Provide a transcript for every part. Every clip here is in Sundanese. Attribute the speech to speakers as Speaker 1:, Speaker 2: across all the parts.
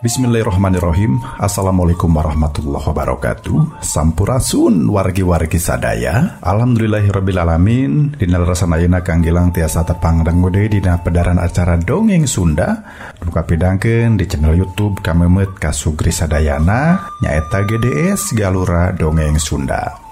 Speaker 1: Bismillahirrahmanirrahim. Assalamualaikum warahmatullahi wabarakatuh. Sampurasun wargi-wargi sadaya. Alhamdulillahirabbil alamin. Dina lerasan ayeuna Kang Gilang tiasa tepang dangu deui dina pedaran acara Dongeng Sunda. Nu kapidangkeun di channel YouTube Kamemet Kasugri Sadayana nyaeta GDS Galura Dongeng Sunda.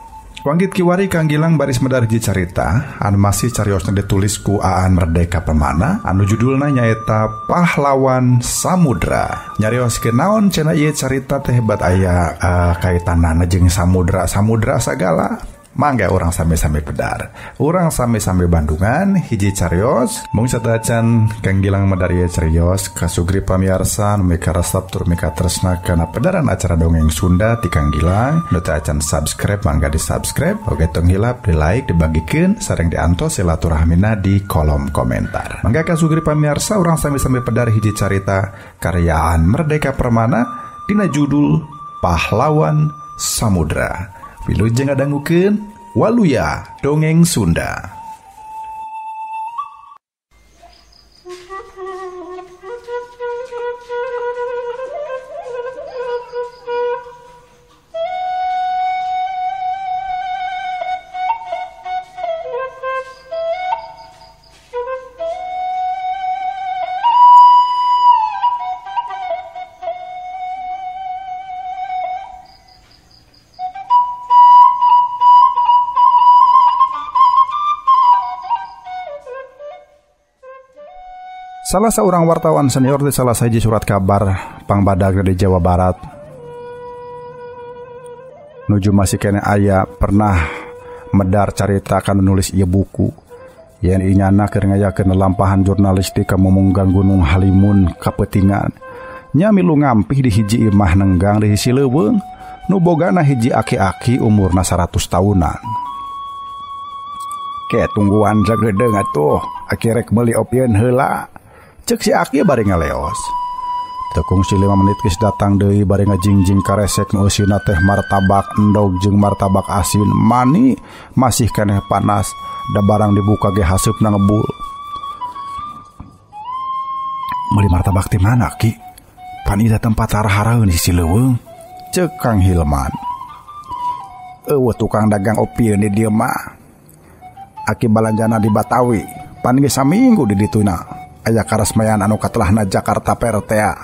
Speaker 1: Wanggit kiwari Kang Gilang baris medar hiji carita anu masih cariosna ditulis ku Aan Merdeka Permana anu judulna nyaeta Pahlawan Samudra. Nyarioskeun naon cenah ieu carita teh hebat aya kaitanana jeung samudra-samudra sagala. Mangga urang sami-sami pedar. Urang sami-sami Bandungan hiji carios mung satacan Kang Gilang medar ieu carios kasugri pamiarsa nu mika resep tur mika tresna kana pedaran acara Dongeng Sunda ti Kang Gilang. Nu teu acan subscribe mangga di subscribe, oge tong hilap di like, dibagikeun sareng diantos silaturahmina di kolom komentar. Mangga kasugri pamiarsa urang sami-sami pedar hiji carita karyaan Merdeka Permana dina judul Pahlawan Samudra. Wilujeng ngadangukeun Waluya Dongeng Sunda. Salah seorang wartawan senior di salah sahiji surat kabar pangbadag di Jawa Barat nuju masih kene aya pernah medar carita kana nulis ieu buku yen inyana keur ngayakeun lelampahan jurnalistik ka mumunggang Gunung Halimun kapetingan nya milu ngampih di hiji imah nenggang di hiji leuweung nu bogana hiji aki-aki umurna 100 tahunan. Ke tungguan sagedeung atuh aki rek meuli opieun heula. Cek si aki bari ngaleos. Teu kungsi 5 menit geus datang deui bari ngajingjing karesek nu eusina teh martabak endog jeung martabak asin mani masih keneh panas da barang dibuka ge haseupna ngebul. Meuli martabak ti mana ki? Pan ieu tempat haraharaeun si leuweung. Cek Kang Hilman. Eueuh tukang dagang opieun di dieu mah. Aki balanjana di Batawi, pan geus saminggu di dituna. Aya karesmean anu katelahna Jakarta Pertea.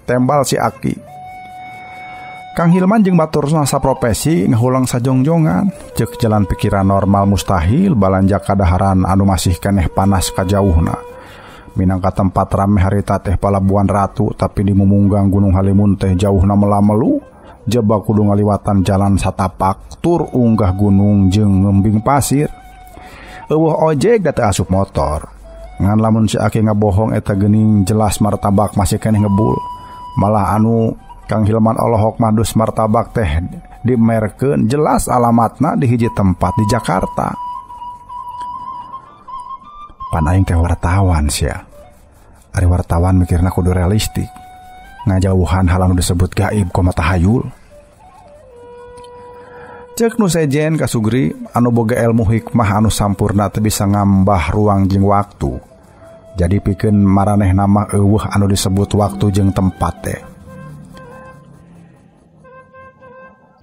Speaker 1: Tembal si aki. Kang Hilman jeung baturna saprofesi ngahulang sajongjongan. Ceuk jalan pikiran normal mustahil balanja kadaharan anu masih keneh panas kajauhna. Minangka tempat rame harita teh Palabuhan Ratu tapi di mumunggang Gunung Halimun teh jauhna melamelu. Jeba kudu ngaliwatan jalan satapak tur unggah gunung jeung ngembing pasir. Eueuh ojek da teu asup motor. Ngan lamun si aki ngabohong eta geuning jelas martabak masih keneh ngebul. Malah anu Kang Hilman olohok madus martabak teh dimerkeun jelas alamatna di hiji tempat di Jakarta. Pan aing teh wartawan sia. Ari wartawan mikirna kudu realistik. Ngajauhan hal anu disebut gaib koma tahayul. Cek nu sejen kasugri anu boga ilmu hikmah anu sampurna teu bisa ngambah ruang jeung waktu. Jadi pikeun maraneh nama eueuh anu disebut waktu jeung tempat teh.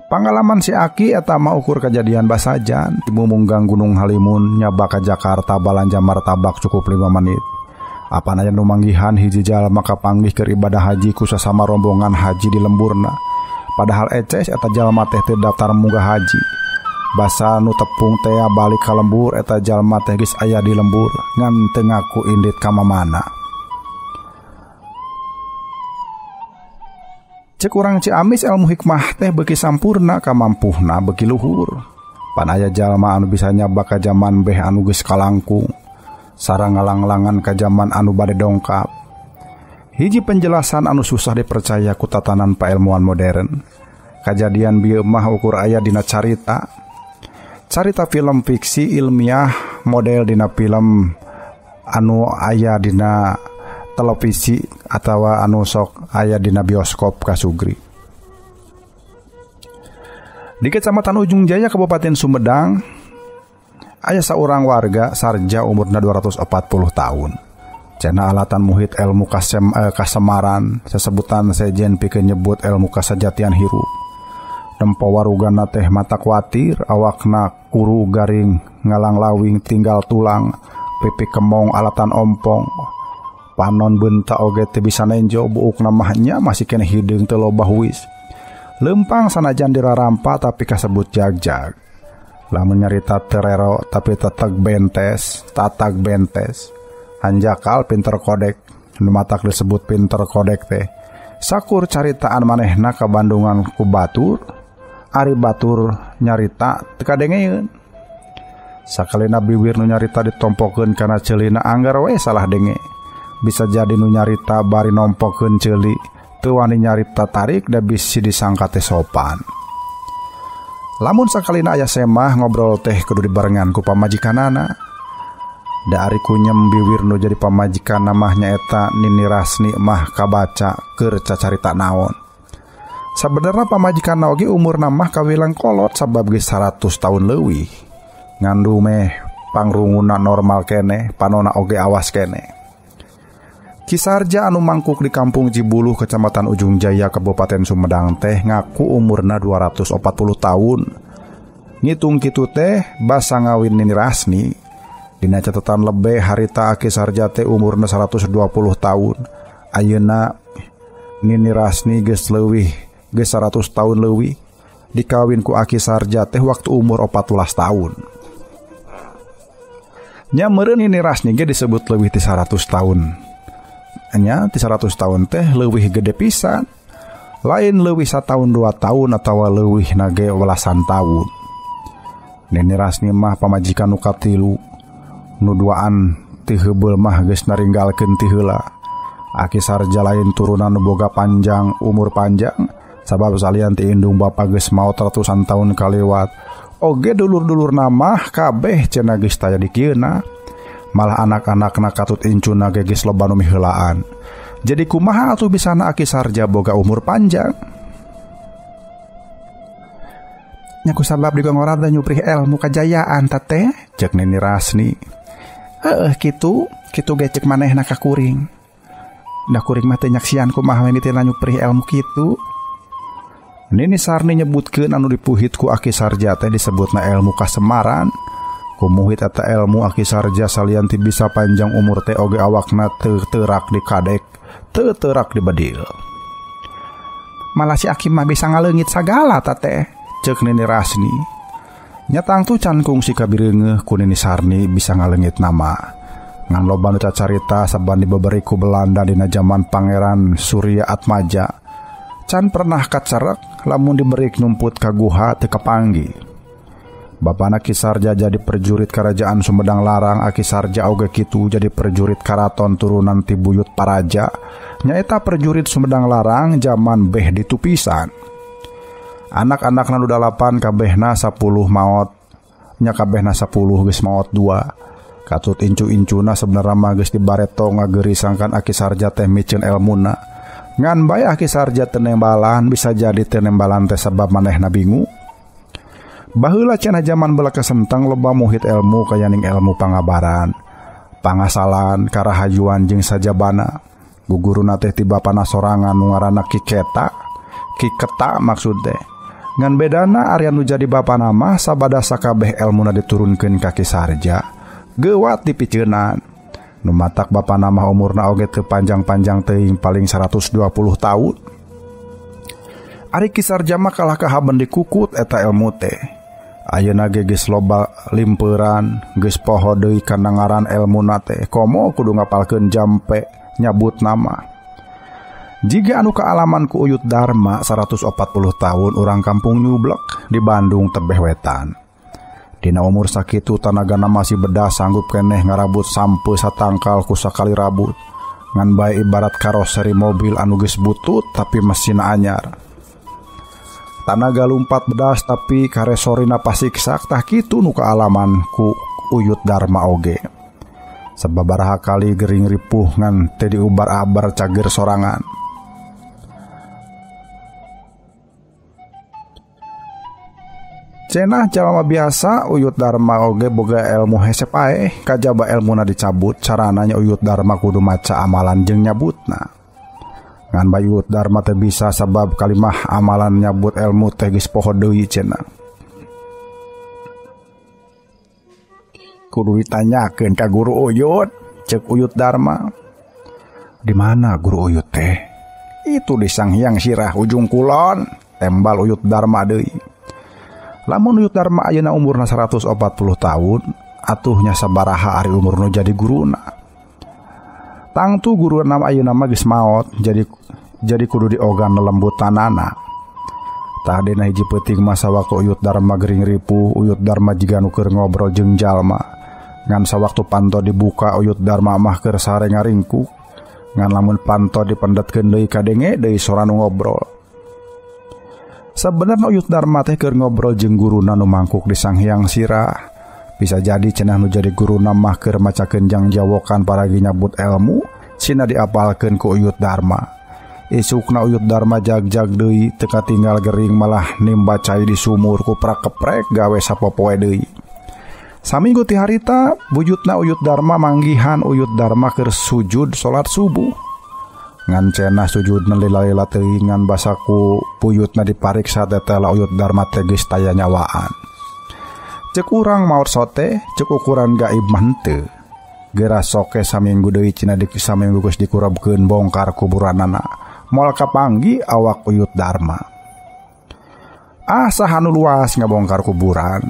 Speaker 1: Pangalaman si aki eta mah ukur kejadian basajan di mumunggang Gunung Halimun nyaba ka Jakarta balanja martabak cukup 5 menit. Apan aya nu manggihan hiji jalma kapanggih keur ibadah haji ku sasama rombongan haji di lemburna. Padahal eces eta jalma teh teu daftar munggah haji. Basa nu tepung tea balik ka lembur eta jalma teh geus aya di lembur ngan teu ngaku indit ka mamana. Cek urang Ciamis ilmu hikmah teh beuki sampurna kamampuhna beuki luhur. Pan aya jalma anu bisa nyaba ka jaman beh anu geus kalangkung sareng ngalanglangan ka jaman anu bade dongkap. Hiji penjelasan anu susah dipercaya ku tatanan pailmuan modern. Kajadian bieu mah ukur aya dina carita. Carita film fiksi ilmiah model dina film anu aya dina televisi atawa anu sok aya dina bioskop kasugri. Di Kecamatan Ujung Jaya Kabupaten Sumedang aya saurang warga sarja umurna 240 tahun. Cenah alatan muhit ilmu kasemaran sesebutan sejen pikeun nyebut ilmu kasajatian hirup. Nempo warugana teh mata kuatir, awakna kuru garing ngalanglawing tinggal tulang, pipi kemong alatan ompong. Panon beunta oge teu bisa nenjo, buukna mah nya masih keneh hideung teu loba huis. Lempang sanajan dirarampa tapi kasebut jagjag. Lamun nyarita terero tapi teteg bentes, tatag bentes. Hanjakal pinter kodek, nu matak disebut pinter kodek teh. Sakur caritaan manehna ka Bandungan ku batur, ari batur nyarita teu kadengeun. Sakalina biwir nu nyarita ditompokeun kana ceulina anggar we salah denge. Bisa jadi nu nyarita bari nompokeun ceuli, teu wani nyarita tarik da bisi disangka teh sopan. Lamun sakalina aya semah ngobrol teh kudu dibarengan ku pamajikanana. Da ari kunyem biwir nu jadi pamajikan mah nyaeta Nini Rasni mah kabaca keur cacarita naon. Sabenerna pamajikan oge umurna mah kawilang kolot sabab geus 100 tahun leuwih. Ngandu meh pangrunguna normal keneh, panona oge awas keneh. Ki Sarja anu mangkuk di kampung Cibuluh, Kecamatan Ujung Jaya, Kabupaten Sumedang teh ngaku umurna 240 tahun. Ngitung kitu teh basa ngawin Nini Rasni. Dina catatan lebih harita Aki Sarja teh umurna 120 tahun. Ayeuna Nini Rasni geus leuwih, geus 100 tahun leuwih. Dikawin ku Aki Sarja teh waktu umur 14 tahun. Nya meureun Nini Rasni ge disebut leuwih ti 100 tahun. Nya ti 100 tahun teh leuwih gede pisan. Lain leuwih satahun 2 tahun atawa leuwih nage welasan tahun. Nini Rasni mah pamajikan nu katilu. Nu duaan ti heubeul mah geus naringgalkeun ti heula. Aki Sarja lain turunan nu boga panjang umur panjang sabab salian ti indung bapa geus maot ratusan tahun kalewat. Oge dulur-dulurna mah kabeh cenah geus taya dikieuna. Malah anak-anakna katut incuna ge geus loba nu miheulaan. Jadi kumaha atuh bisana Aki Sarja boga umur panjang? Nya kusabab digongorad nyuprih ilmu kajayaan teh cek Nini Rasni. Heeh kitu, kitu ge cek manehna ka kuring. Da kuring mah teu nyaksian kumaha mimitina nyuprih ilmu kitu. Nini Sarni nyebutkeun anu dipuhit ku Aki Sarja teh disebutna ilmu kasemaran. Kumuhit eta ilmu Aki Sarja salian ti bisa panjang umur teh oge awakna teu teurak di kadek, teu teurak di bedil. Malah si Aki mah bisa ngaleungit sagala teh, cek Nini Rasni. Nya tangtu can kungsi kabireungeuh ku Nini Sarni bisa ngaleungit nama. Ngan loba nu cacarita saban dibeberi ku Belanda dina jaman Pangeran Surya Atmaja. Can pernah kacerek lamun diberi nyumput ka guha teu kapanggih. Bapana Ki Sarja jadi prajurit kerajaan Sumedang Larang, Aki Sarja oge kitu jadi prajurit karaton turunan ti buyut paraja. Nyaeta prajurit Sumedang Larang jaman beh ditupisan. Anak-anakna nu 8 kabehna 10 maot. Nya kabehna 10 geus maot 2. Katut incu-incuna sebenarna mah geus dibareto ngagerisangkan Aki Sarja teh miceun elmuna. Ngan bae Aki Sarja teu nembalan, bisa jadi teu nembalan teh sabab manehna bingung. Baheula cenah jaman beula kesentang loba muhit ilmu kayaning ilmu pangabaran, pangasalan, karahayuan jeung sajabana. Guguruna teh ti bapana sorangan nu ngaranna Ki Keta, Ki Keta maksud teh. Ngan bedana ari anu jadi bapana mah sabada sakabeh elmuna diturunkeun ka Ki Sarja, geuwat dipiceunan. Nu matak bapana mah umurna oge teu panjang-panjang teuing paling 120 tahun. Ari Ki Sarja mah kalah kahaben dikukut eta ilmu teh. Ayeuna ge geus loba limperan, geus poho deui kana ngaran elmuna teh. Komo kudu ngapalkeun jampe nyabut nama. Jiga anu kaalaman ku Uyut Dharma 140 tahun urang kampung Nyublek di Bandung tebeh wetan. Dina umur sakitu tanagana masih bedah sanggup keneh ngarabut sampe satangkal ku sakali rabut. Ngan bae ibarat karoseri mobil anu geus butut tapi mesin anyar. Tanaga lumpat bedas tapi karesorina pasiksak tah kitu nu kaalaman ku Uyut Dharma oge. Sababaraha kali gering ripuh ngan teu diubar-abar cager sorangan. Cenah jalma biasa Uyut Darma oge boga ilmu hese paeh kajaba elmuna dicabut carana nya Uyut Darma kudu maca amalan jeung nyabutna. Ngan bae Uyut Darma teh bisa sabab kalimah amalan nyabut ilmu teh geus poho deui cenah. Kudu ditanyakeun ka guru Uyut, cek Uyut Darma. Di mana guru Uyut teh? Itu di Sanghyang Sirah ujung kulon, tembal Uyut Darma deui. Lamun Uyut Darma ayeuna umurna 140 tahun, atuhnya sabaraha ari umur nu jadi guruna. Tangtu guruna ayeuna mah geus maot, jadi kudu diogan lelembutanana. Tah dina hiji peuting masa waktu Uyut Darma gering ripuh, Uyut Darma jiga nu keur ngobrol jeung jalma. Ngan sawaktu panto dibuka Uyut Darma mah keur sare ngaringkuk. Ngan lamun panto dipendetkeun deui kadenge deui sora nu ngobrol. Sebenarnya Uyut Darma teh keur ngobrol jeung guruna nu mangkuk di Sanghyang Sirah. Bisa jadi cenah nu jadi guruna mah keur macakeun jangjawokan paragi nyabut ilmu, cenah diapalkeun ku Uyut Darma. Isukna Uyut Darma jag-jag deui teu katinggal gering malah nimba cai di sumur ku prakeprek gawe sapopoe deui. Saminggu ti harita bujutna Uyut Darma manggihan Uyut Darma keur sujud salat subuh. Ngan cenah sujudna lila-lila teuing ngan basaku puyutna dipariksa tetela Uyut Darma teh geus taya nyawaan. Cek urang maot sote, cek ukuran gaib mah henteu. Geura soke saminggu deui cenah di saminggu geus dikurabkeun bongkar kuburanana. Moal kapanggi awak Uyut Darma. Ah saha nu luas ngabongkar kuburan.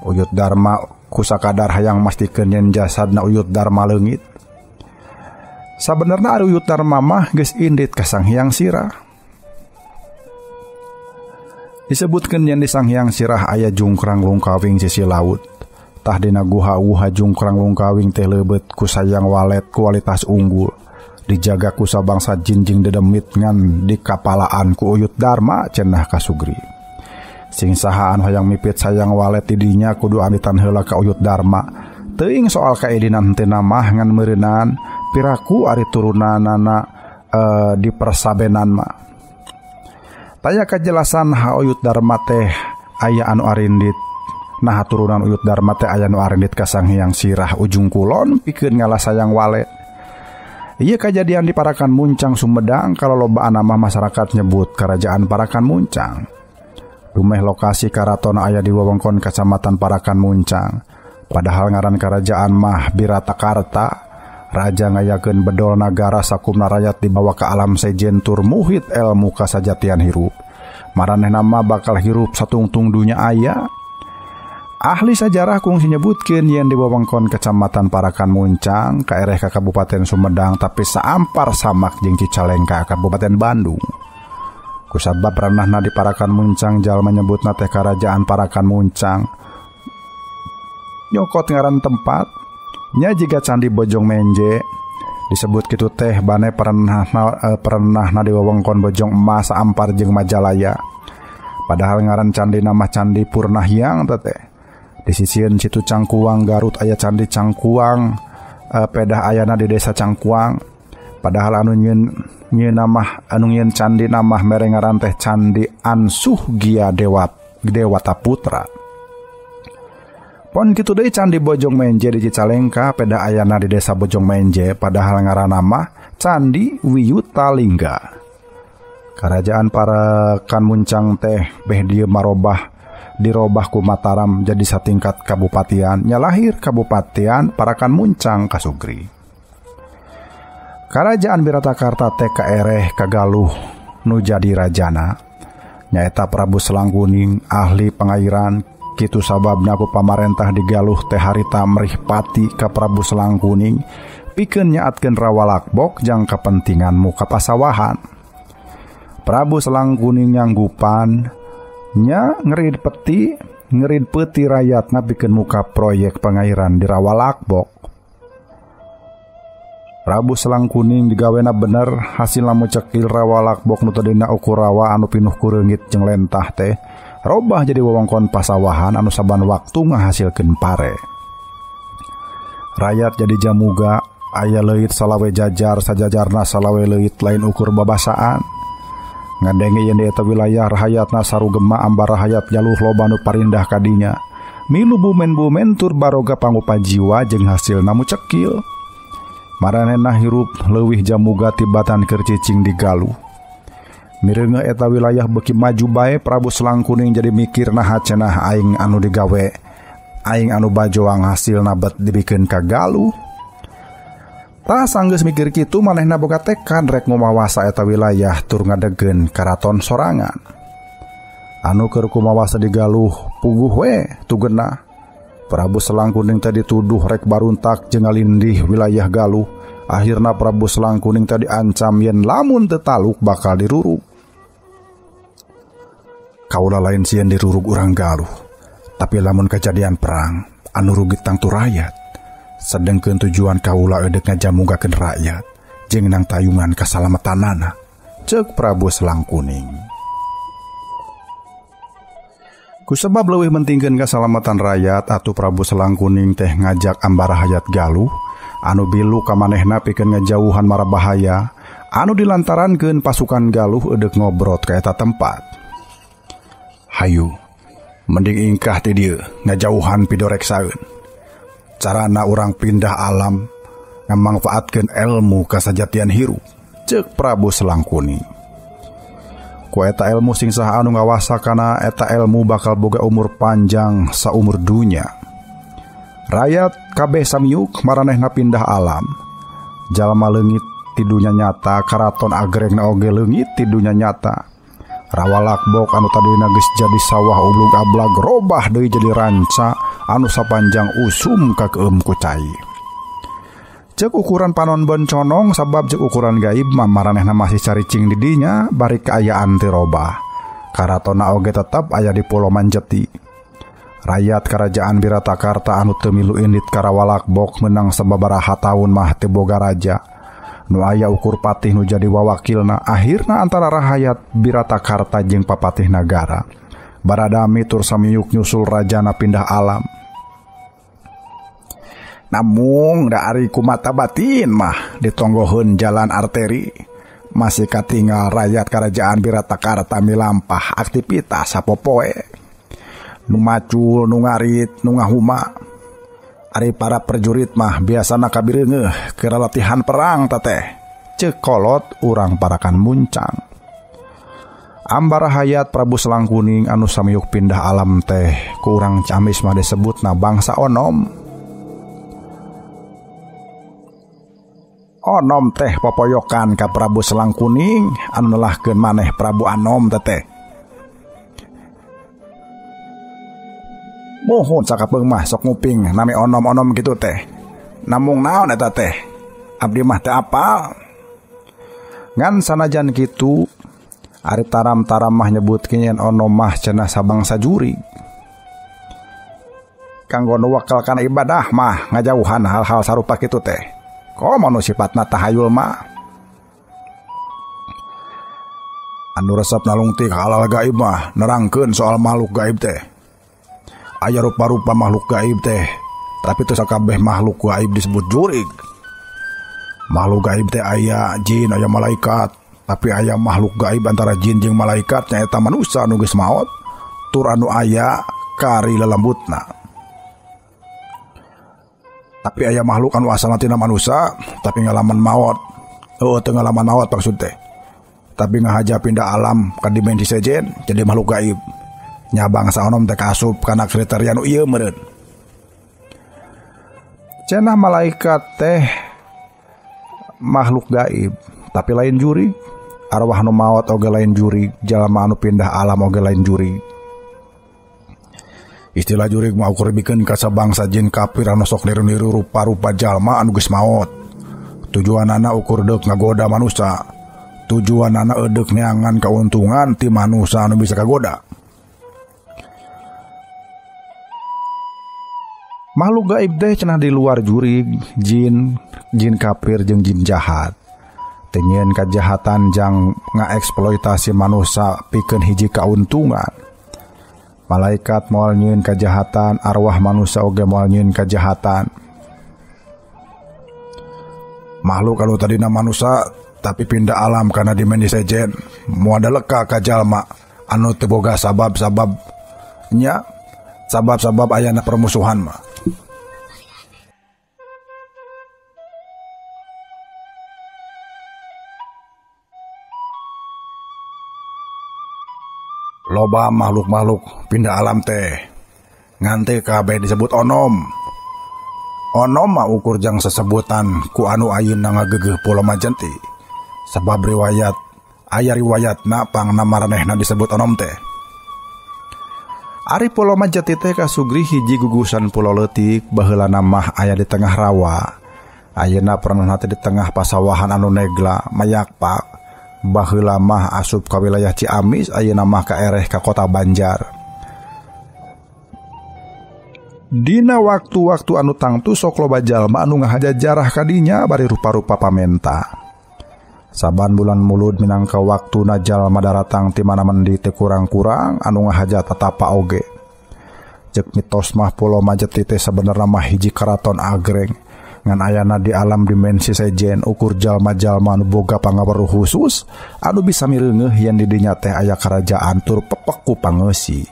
Speaker 1: Uyut Darma kusakadar hayang mastikeun yen jasadna Uyut Darma leungit. Sabenerna ari Uyut Darma mah geus indit ka Sanghyang Sirah. Disebutkeun yen di Sanghyang Sirah aya jungkrang lungkawing sisi laut. Tah dina guha-guha jungkrang lungkawing teh leubeut ku sayang walet kualitas unggul. Dijaga ku sabangsa jin jeung dedemit ngan dikapalaan ku Uyut Darma cenah kasugri. Sing saha anu hayang mipit sayang walet ti dinya kudu amitan heula ka Uyut Darma. Teuing soal kaidinan henteu mah ngan meureunan piraku ari turunanana di persabenan mah. Taya kajelasan ha Uyut Darma teh aya anu arindit. Nah turunan Uyut Darma teh aya nu arindit ka Sanghyang Sirah ujung kulon pikeun ngalah sayang walet. Ieu kajadian di Parakan Muncang Sumedang kalau lobaan mah masyarakat nyebut Kerajaan Parakan Muncang. Dumeh lokasi karaton aya di wewengkon Kacamatan Parakan Muncang. Padahal ngaran kerajaan mah Biratakarta. Raja ngayakeun bedol nagara sakumna rakyat dibawa ke alam sejen tur muhit ilmu kasajatian hirup. Maranehna mah bakal hirup satungtung dunya aya. Ahli sajarah kungsi nyebutkeun yen di wewengkon Kecamatan Parakan Muncang kaereh ka Kabupaten Sumedang tapi saampar samak jeung Cicalengka Kabupaten Bandung. Kusabab ranahna di Parakan Muncang jalma nyebutna teh Kerajaan Parakan Muncang. Nyokot ngaran tempat nya jiga Candi Bojong Menje disebut kitu teh bane pernahna di wewengkon Bojong Emas Ampar jeung Majalaya. Padahal ngaran candi nama Candi Purnahyang teh. Di sisieun Situ Cangkuang Garut aya Candi Cangkuang, pedah ayana di desa Cangkuang. Padahal anu nyieun nama anu nyieun candi nama mere ngaran teh Candi Ansuh Gia Dewata Putra. Pon kitu deui Candi Bojong Menje di Cicalengka pedah ayana di desa Bojong Menje padahal ngaran nama Candi Wiyutalingga. Kerajaan Parakan Muncang teh beh dieu marobah dirobah ku Mataram jadi satingkat kabupatian nya lahir Kabupatian Parakan Muncang kasugri. Kerajaan Biratakarta teh kaereh kagaluh nu jadi rajana nyaeta Prabu Selangkuning ahli pengairan. Kitu sababna ku pamarentah di Galuh teh harita merih pati ka Prabu Selangkuning pikeun nyaatkeun rawalakbok jang kepentingan muka pasawahan. Prabu Selangkuning nyanggupan nya ngerid peti rakyatna pikeun muka proyek pengairan di Rawalakbok. Prabu Selangkuning digawena bener hasilna mucekil Rawalakbok nu tadina ukur rawa anu pinuh ku reungit jeung lentah teh robah jadi wewengkon pasawahan anu saban waktu ngahasilkeun pare. Rakyat jadi jamuga aya leuit salawe jajar sajajarna salawe leuit lain ukur babasaan. Ngadenge yen di eta wilayah rahayatna sarugema ambar rahayat Galuh loba nu parindah kadinya. Milu bumen-bumen tur baroga pangupa jiwa jeung hasilna mu cekil. Maranehna hirup leuwih jamuga tibatan keur cicing di Galuh. Mireungeuh eta wilayah beuki maju bae, Prabu Selangkuning jadi mikir naha cenah aing anu digawe, aing anu bajoang hasilna bet dibikeun ka Galuh. Tah sanggeus mikir kitu manehna boga tekad rek ngumawasa eta wilayah tur ngadegkeun karaton sorangan. Anu keur kumawasa di Galuh puguh we tugena. Prabu Selangkuning teh dituduh rek baruntak jeung ngalindih wilayah Galuh. Akhirna Prabu Selangkuning teh diancam yen lamun teu taluk bakal dirurug. Kaula lain sieun dirurug urang Galuh, tapi lamun kejadian perang anu rugi tangtu rakyat. Sedengkeun tujuan kaula eudek ngajamugakeun rakyat jeung nang tayungan kasalamatanana, ceuk Prabu Selangkuning. Kusabab leuwih mentingkeun kasalamatan rakyat atuh Prabu Selangkuning teh ngajak ambara hayat Galuh anu bilu ka manehna pikeun ngajauhan mara bahaya anu dilantarankeun pasukan Galuh eudek ngobrot ka eta tempat. Hayu, mending ingkah ti dieu ngajauhan pidoreksaeun. Carana urang pindah alam ngamangfaatkeun ilmu kasajatian hirup, ceuk Prabu Selangkuning. Ku eta ilmu sing saha anu ngawasa kana eta ilmu bakal boga umur panjang saumur dunya. Rakyat kabeh samiuk maranehna pindah alam. Jalma leungit ti dunya nyata, karaton agrengna oge leungit ti dunya nyata. Rawalakbok anu tadina geus jadi sawah ublug ablag robah deui jadi ranca anu sapanjang usum kakeum ku cai. Ceuk ukuran panon bonconong sabab ceuk ukuran gaib mah maranehna masih caricing di dinya bari kaayaan teu robah. Karatonna oge tetep aya di Pulo Manjeti. Rakyat kerajaan Biratakarta anu teu milu indit ka Rawalakbok menang sababaraha taun mah teu boga raja. Nu aya ukur patih nu jadi wawakilna, akhirna antara rahayat Biratakarta jeung papatih nagara. Baradami tur samiuk nyusul rajana pindah alam. Namung da ari kumata batin mah ditonggoheun jalan arteri, masih katinggal rakyat kerajaan Biratakarta milampah aktivitas sapopoe. Nu macul, nu ngarit, nu ngahuma. Ari para prajurit mah biasana kabireungeuh keur latihan perang teteh. Ceuk kolot urang parakan muncang. Ambara hayat Prabu Selangkuning anu samiuk pindah alam teh ku urang Ciamis mah disebutna bangsa Onom. Onom teh popoyokan ka Prabu Selangkuning anu nelahkeun maneh Prabu Anom teteh. Muhun sakapeung mah sok nguping nami onom-onom kitu teh. Namung naon eta teh? Abdi mah teu apal. Ngan sanajan kitu ari taram-taram mah nyebutkeun yen onom mah cenah sabangsa jurig. Kanggo nu wakal kana ibadah mah ngajauhan hal-hal sarupa kitu teh. Komo nu sifatna tahayul mah. Anu resep nalungtik halal gaib mah nerangkeun soal makhluk gaib teh. Aya rupa-rupa makhluk gaib teh, tapi teu sakabeh makhluk gaib disebut jurig. Makhluk gaib teh aya jin, aya malaikat, tapi aya makhluk gaib antara jin jeung malaikat nyaeta manusa anu geus maot tur anu aya kari lelembutna. Tapi aya makhluk anu asalna tina manusa tapi ngalaman maot. Heueuh teu ngalaman maot maksud teh. Tapi ngahaja pindah alam ka dimensi sejen jadi makhluk gaib. Nya bangsa onom teh kaasup kana kriteria nu ieu meureun. Cenah malaikat teh makhluk gaib, tapi lain jurig. Arwah nu maot oge lain jurig, jalma anu pindah alam oge lain jurig. Istilah jurig mah ukur bikeun ka sabangsa jin kafir anu sok niru-niru rupa-rupa jalma anu geus maot. Tujuanana ukur deuk ngagoda manusa. Tujuanana edeuk neangan kauntungan ti manusa anu bisa kagoda. Makhluk gaib teh cenah di luar jurig, jin, jin kafir jeung jin jahat. Teu nyieun kajahatan jang ngaeksploitasi manusa pikeun hiji kauntungan. Malaikat moal nyieun kajahatan, arwah manusa oge moal nyieun kajahatan. Makhluk anu tadina manusa Tapi pindah alam kana dimensi sejen moal leka ka jalma anu teu boga sabab-sabab nya sabab-sabab ayana permusuhan mah. Loba makhluk-makhluk pindah alam teh ngan teu kabeh disebut onom. Onom mah ukur jang sesebutan ku anu ayeuna ngagegeuh Pulo Majenti. Sebab riwayat aya riwayatna pangna maranehna disebut onom teh. Ari Pulo Majenti teh kasugri hiji gugusan pulo leutik baheulana mah aya di tengah rawa. Ayeuna pernah teh di tengah pasawahan anu negla mayakpak. Baheula mah asup ka wilayah Ciamis, ayeuna mah kaereh ka kota Banjar. Dina waktu-waktu anu tangtu sok loba jalma anu ngahaja jarah kadinya bari rupa-rupa pamenta. Saban bulan Mulud minangka waktuna jalma daratang ti mana mendi teu kurang-kurang anu ngahaja tatapa oge. Ceuk mitos mah Pulo Majeti teh sabenerna mah hiji karaton agreng. Ngan ayana di alam dimensi sejen ukur jalma-jalma anu boga pangaweruh khusus anu bisa mireungeuh yen di dinya teh aya karajaan tur pepek ku pangeusi.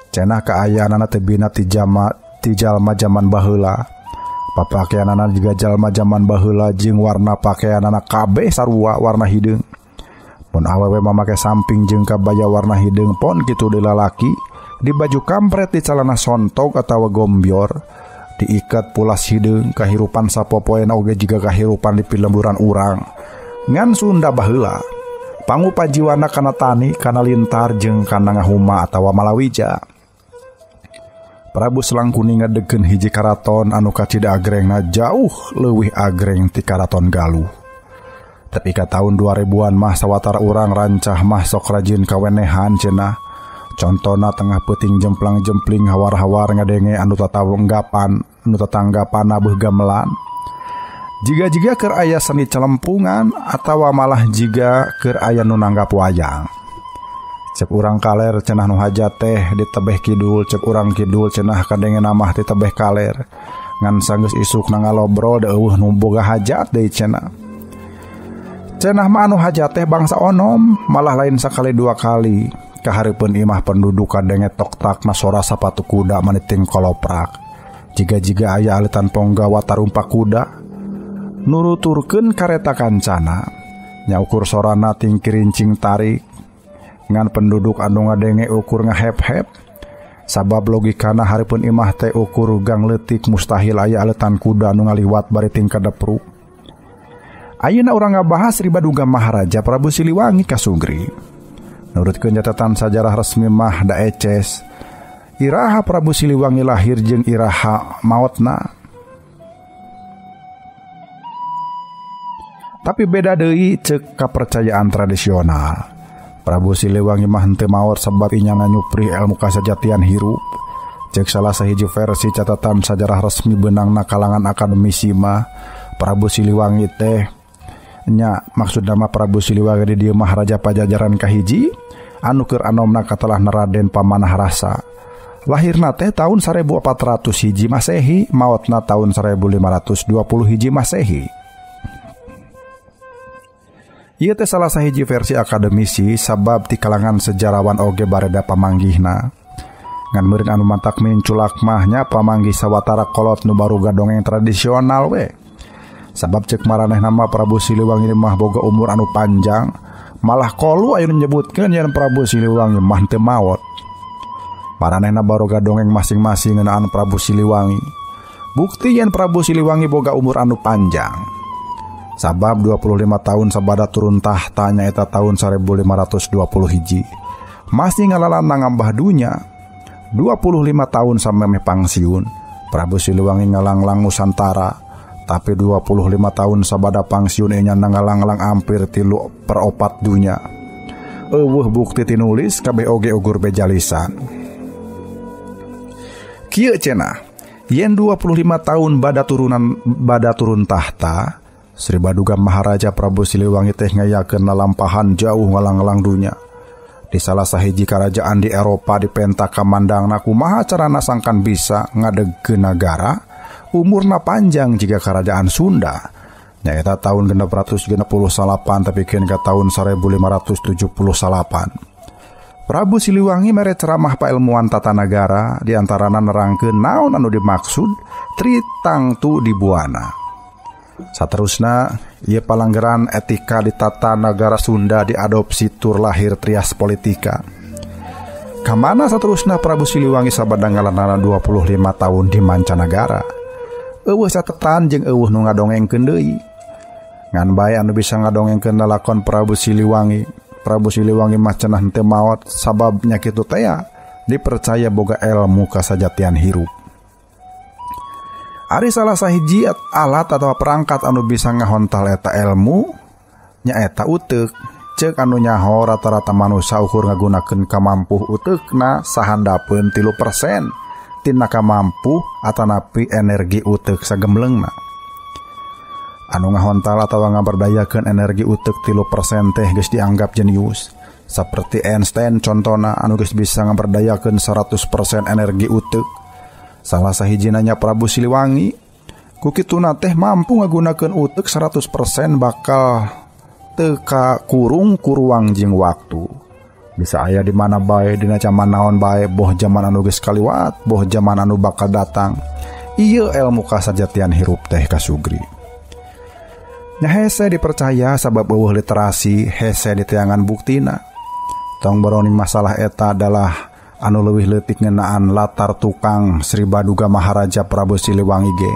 Speaker 1: Cenah kaayaanana teh bina ti jalma jaman baheula. Papakeanana juga jalma jaman baheula jeung warna pakeanana kabeh sarua warna hideung. Mun awewe mamake samping jeung kabaya warna hideung pon kitu deui lalaki di baju kampret di calana sontog atawa gombior. Diikat pulas hideung kahirupan sapopoena oge jiga kahirupan di pilemburan urang. Ngan Sunda baheula pangupajiwana kana tani, kana lintar jeung kana ngahuma atawa malawija. Prabu Selangkuni ngadegkeun hiji karaton anu kacida agrengna jauh leuwih agreng ti karaton Galuh. Tapi ka tahun 2000-an mah sawatara urang rancah mah sok rajin kawenehan cenah. Contona tengah peuting jemplang-jempling hawar-hawar ngadenge anu tatanggapan anu tatanggapan beuh gamelan. Jiga-jiga keur aya seni celempungan atawa malah jiga keur aya nu nanggap wayang. Cek urang kaler cenah nu hajat teh di tebeh kidul, cek urang kidul cenah kadenge mah di tebeh kaler. Ngan sanggeus isukna ngalobrol da eueuh nu boga hajat deui cenah. Cenah mah anu hajat teh bangsa onom, malah lain sakali dua kali. Kahareupeun imah penduduk kadenge tok takna sora sapatu kuda maniting koloprak. Jiga-jiga aya alitan ponggawa tarumpak kuda nuruturkeun kareta kancana. Nya ukur sorana tingkirincing tarik. Ngan penduduk anu ngadenge ukur ngahep-hep. Sabab logikana hareupeun imah teh ukur gang leutik mustahil aya alitan kuda anu ngaliwat bari tingkah depruk. Ayeuna urang ngabahas Sri Baduga Maharaja Prabu Siliwangi kasugri. Nurutkeun catatan sajarah resmi mah da eces. Iraha Prabu Siliwangi lahir jeung iraha maotna. Tapi beda deui ceuk kapercayaan tradisional. Prabu Siliwangi mah henteu maot sebab inyana nyuprih ilmu kasajatian hirup. Ceuk salah sahiji versi catatan sajarah resmi beunangna kalangan akademisi mah Prabu Siliwangi teh nya maksudna mah Prabu Siliwangi di dieu mah raja Pajajaran kahiji anu keur anomna katelahna Raden Pamanah Rasa. Lahirna teh tahun 1401 Masehi, maotna tahun 1521 Masehi. Ieu teh salah sahiji versi akademisi sabab ti kalangan sejarawan oge bareda pamanggihna. Ngan meureun anu mantak minculak mah nya pamanggih sawatara kolot nu baruga dongeng tradisional we. Sabab cek maranehna mah Prabu Siliwangi mah boga umur anu panjang, malah kolu aya nu nyebutkeun yen Prabu Siliwangi mah teu maot. Maranehna baroga dongeng masing-masing ngeunaan Prabu Siliwangi. Bukti yen Prabu Siliwangi boga umur anu panjang. Sabab 25 tahun sabada turun tahta nyaeta tahun 1520 hiji. Masih ngalalana ngambah dunya. 25 tahun samemeh pangsiun, Prabu Siliwangi ngalanglang Nusantara. Tapi 25 tahun sabada pangsiun enya ngalanglang hampir 3/4 dunya. Eueuh bukti tinulis kabeh oge ugur beja lisan. Kieu cenah, yen 25 tahun bada turun tahta, Sri Baduga Maharaja Prabu Siliwangi teh ngayakeun lalampahan jauh ngalanglang dunya. Di salah sahiji karajaan di Eropa dipenta kamandangna kumaha carana sangkan bisa ngadegkeun nagara umurna panjang jika kerajaan Sunda. Nyaeta tahun 668 tepikeun ka tahun 1579. Prabu Siliwangi mere ceramah pailmuan tata nagara diantarana nerangkeun naon anu dimaksud Tritangtu di Buana. Saterusna ieu palanggeran etika di tata nagara Sunda diadopsi tur lahir trias politika. Kamana saterusna Prabu Siliwangi sabada ngalanana 25 tahun di mancanagara. Eueuh catetan jeung eueuh nu ngadongengkeun deui. Ngan bae anu bisa ngadongengkeun lalakon Prabu Siliwangi. Prabu Siliwangi mah cenah henteu maot sabab nya kitu tea dipercaya boga ilmu kasajatian hirup. Ari salah sahiji alat atau perangkat anu bisa ngahontal eta ilmu nyaeta uteuk. Ceuk anu nyaho rata-rata manusia ukur ngagunakeun kamampuh uteukna sahandapeun 3% tina kamampuh atanapi energi uteuk sagemblengna. Anu ngahontal atawa ngaberdayakeun energi uteuk 3% teh geus dianggap jenius. Saperti Einstein contona anu geus bisa ngaberdayakeun 100% energi uteuk. Salah sahijina nya Prabu Siliwangi ku kituna teh mampu ngagunakeun uteuk 100% bakal teka kurung kuruang jeung waktu. Bisa aya di mana bae, dina jaman naon bae, boh jaman anu geus kaliwat, boh jaman anu bakal datang. Ieu ilmu kasajatian hirup teh kasugri. Nya hese dipercaya sabab eueuh literasi, hese diteangan buktina. Tong boroning masalah eta adalah anu leuwih leutik ngeunaan latar tukang Sri Baduga Maharaja Prabu Siliwangi ge.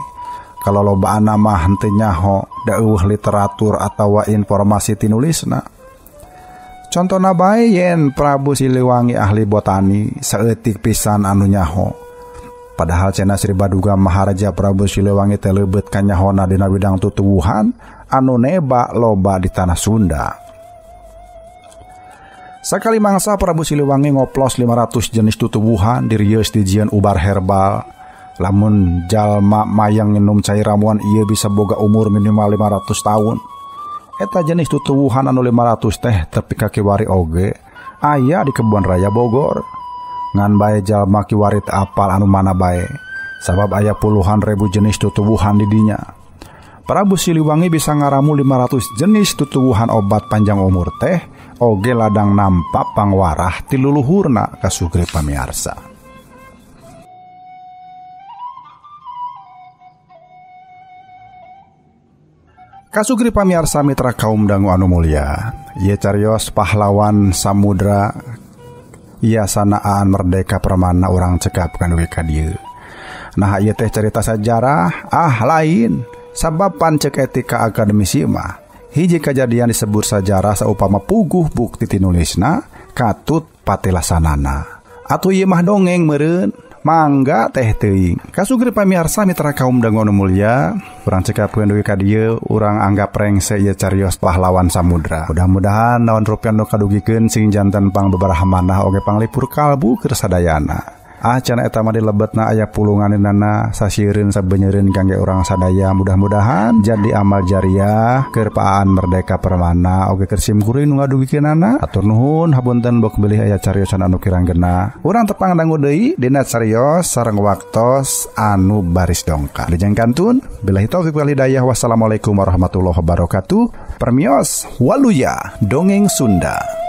Speaker 1: Kalau lobaan mah henteu nyaho da eueuh literatur atawa informasi tinulisna. Contona bae yen Prabu Siliwangi ahli botani saeutik pisan anu nyaho. Padahal cenah Sri Baduga Maharaja Prabu Siliwangi teh leubeut kanyahona dina bidang tutuwuhan anu neba loba di tanah Sunda. Sakali mangsa Prabu Siliwangi ngoplos 500 jenis tutuwuhan dirieus dijieun ubar herbal. Lamun jalma mayang nginum cai ramuan ieu bisa boga umur minimal 500 tahun. Eta jenis tutuwuhan anu 500 teh tepi ka kiwari oge aya di Kebon Raya Bogor. Ngan bae jalma kiwari teu apal anu mana bae, sabab aya puluhan ribu jenis tutuwuhan di dinya. Prabu Siliwangi bisa ngaramu 500 jenis tutuwuhan obat panjang umur teh oge ladang nampak pangwarah ti luluhurna kasugri pamiarsa. Kasugri pamiarsa mitra kaum dangu anu mulia, ieu carios pahlawan samudra iasanaan merdeka permana urang cekapkan we ka dieu. Nah ieu teh carita sajarah ah lain, sabab pancek etika akademisi mah hiji kajadian disebut sajarah saupama puguh bukti tinulisna katut patilasanana. Atuh ieu mah dongeng meureun. Mangga teh teuing. Kasugri pamiarsa mitra kaum dangu anu mulia, urang cekapkeun deui ka dieu, urang anggap rengse ieu carios pahlawan samudra. Mudah-mudahan naon rupiah nu kadugikeun sing janten pangbabaraha manah oge panglipur kalbu keur sadayana. Ah cenah eta mah dilebetna aya pulunganeunana sasieureun sabenyeureun kangge urang sadaya. Mudah-mudahan jadi amal jariah keur paan merdeka permana oge keur simkuring nu ngadugikeunana. Atur nuhun hapunten bok bilih aya cariosan anu kirang genah. Urang tepang dangu deui dina carios sareng waktos anu baris dongkap. Lejeng kantun billahi taufik wal hidayah, wassalamualaikum warahmatullahi wabarakatuh. Permios waluya dongeng Sunda.